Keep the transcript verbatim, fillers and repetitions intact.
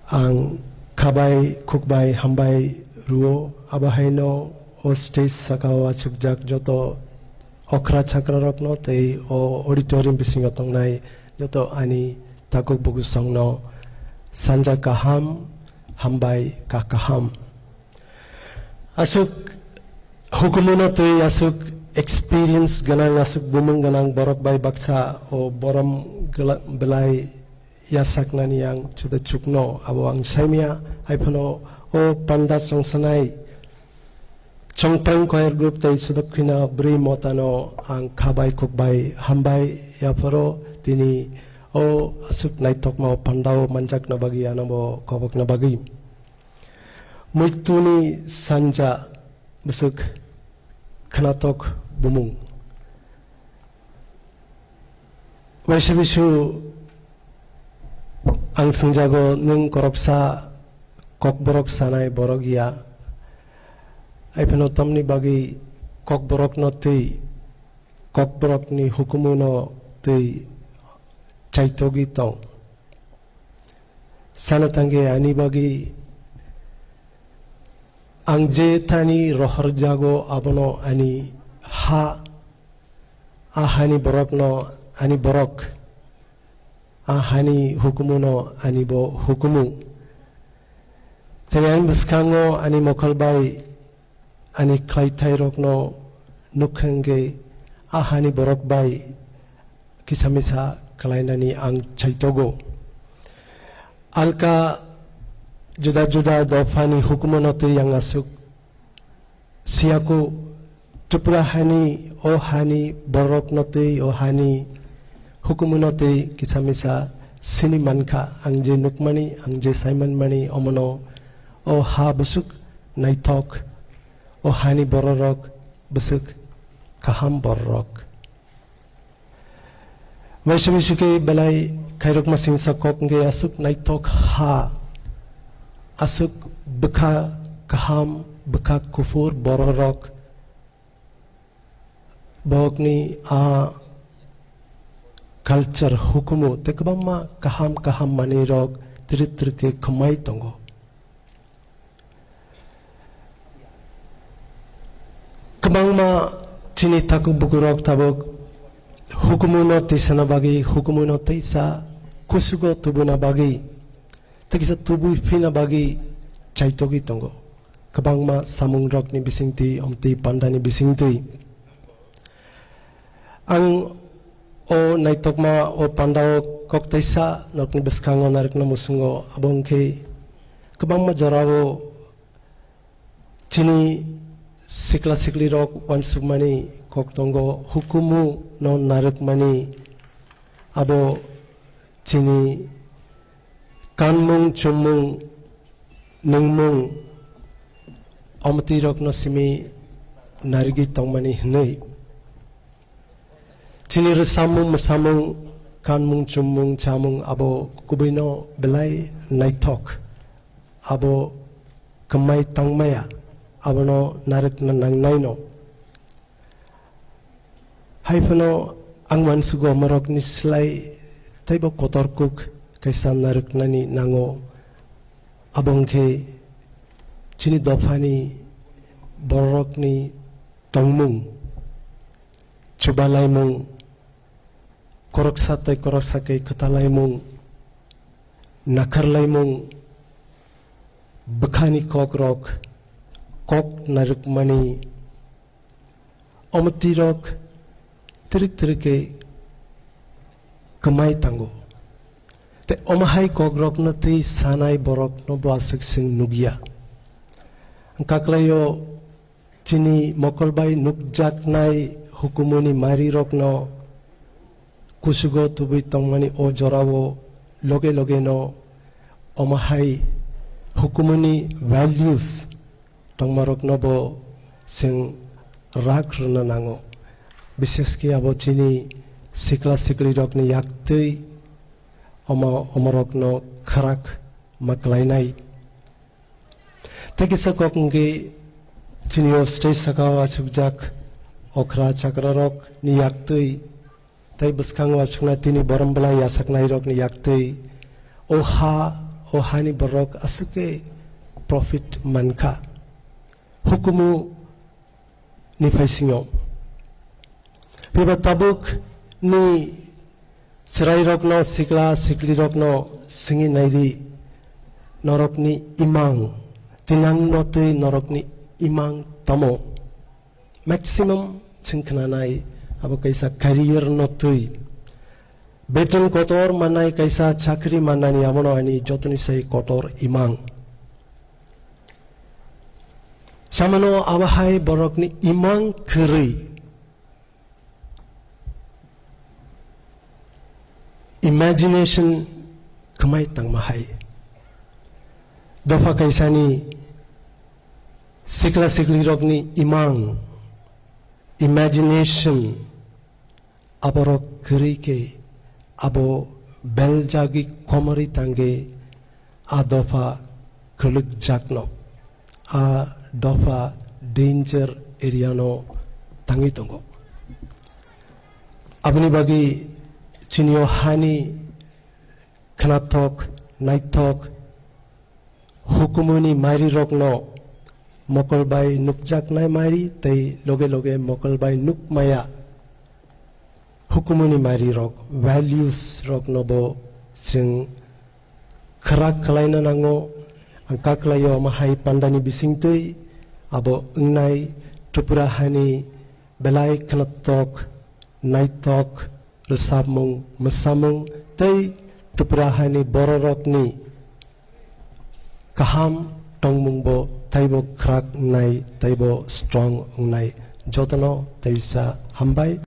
Ang khabai khukbai hambai rwo, abo haino o stage sakao achukjak joto okra chakrarokno tei o auditorium bisingo tongnai joto ani takhuk bukusongno sanja kaham, hambai kha kaham. Aswk hukumu no twi aswk experience gwnang, aswk bumung gwnang borok bai baksa o borom gla-, belai yasaknani ang chuda chukno abo ang saimya, hai phano o panda chongsanai Chongpreng choir group tei Sudok Khina bwrwi motano ang khabai khukbai hambai yaphoro tini o aswk naithokma o pandao manjakna bagwi ano bo kobokna bagwi. Muituni sanja bwswk khwnatok bumung. Waisa bisu ang swngjago, nwng koroksa kokborok sanai borok ya? Hai phano tamni bagwi kokborokno twi, kokborokni hukumuno twi chaitogwi tong? Sana tangwi ani bagwi ang je thani rohorjago, abono ani ha, a hani borokno ani borok, a hani hukumuno ani bo hukumu. Tini ani bwskango ani mokol bai ani khlaithairokno nukha hwnkhe a hani borok bai kisa misa khlainani ang chaitogo. Alka juda juda dophani hukumuno twi ang aswk siyaku, Tripura hani, o hani borokno twi, o hani hukumuno twi kisa misa sini mankha, ang je nukmani, ang je saimanmani, omono o ha bwswk naithok, o hani bororok bwswk kaham bororok. Waisa waisa khe belai khairokma singsa kok hwnkhe aswk naithok ha, aswk bwkha kaham, bwkha kuphur bororok bokni a culture hukumu tei kwbangma kaham kaham manwirok tiri tiri khe khwmai tongo. Kwbangma chini takhuk bukurok tabuk hukumuno twisana bagwi, hukumuno twisa kusugo tubuna bagwi, tei kisa tubui phina bagwi chaitogwi tongo. Kwbangma samungrokni bisingtwi, omtwi pandani bisingtwi. Ang o naitokma o pandao kok taisa nokni bwskango narwkna muchungo, abo wngkhe kwbangma jorao chini sikla siklirok uansukmani kok tongo, hukumu no narwkmani, abo chini kanmung, chumung, nungmung, omtwirokno simi narigwi tongmani hwnwi. Chini rwchapmung, mwsamung, kanmung, chummung, chamung abo kubuino belai naithok. Abo kwmai tangmaya, abono narwkna nangnaino. Hai phano ang uansukgo, omorokni slai teibo kotor kuk kaisa narwknani nango. Abo wngkhe chini dophani bororokni tongmung, chubalaimung, koroksa tei koroksa khe kwtalaimung, nakarlaimung, bwkhani kokrok, kok narwkmani, omtwirok twrwk twrwk khe kwmai tango. Tei omo hai kokrokno twi sanai borokno bo aswk chwng nukya. Kaklaio chini mokol bai nukjaknai hukumuni marirokno kusugo tubui tongmani o jorao loge logeno omo hai hukumuni values tongmarokno bo chwng rak rwna nango. Bishesh khe abo chini sikla siklirokni yaktwi omo, omorokno khwrak ma klainai. Tei kisa kok wngkhe chini o stage sakao achukjak okra chakrarokni yaktwi tei bwskango achuknai tini borom belai yachaknairokni yaktwi o ha, o hani borok aswk khe profit mankha hukumu ni phaisingo. Phiba tabuk ni chwrairokno, sikla siklirokno swngwi naidi, norokni imang, tinangno twi norokni imang tamo? Maximum chwng khnanai abo kaisa career no twi. Beton kotor manai kaisa chakri manani abono ani jotoni sai kotor imang. Samano abo hai borokni imang kwrwi. Imagination kwmai tangma hai. Dopha kaisani sikla siklirokni imang, imagination, aborok kwrwi khe abo beljagwi komorwi tangwi a dopha kwlwkjakno, a dopha danger area no tangwi tongo. Aboni bagwi chini o hani khwnathok, naithok, hukumuni marirokno mokol bai nukjaknai mari tei loge loge mokol bai nukmaya hukumuni marirok, values rokno bo chwng khwrak khlaina nango. Ang kaklaio omo hai pandani bisingtwi abo wngnai Tripura hani belai khwnathok, naithok, rwchapmung, mwsamung tei Tripura hani bororokni kaham tongmungbo taibo khwrak wngnai, taibo strong wngnai. Jotono teisa hambai.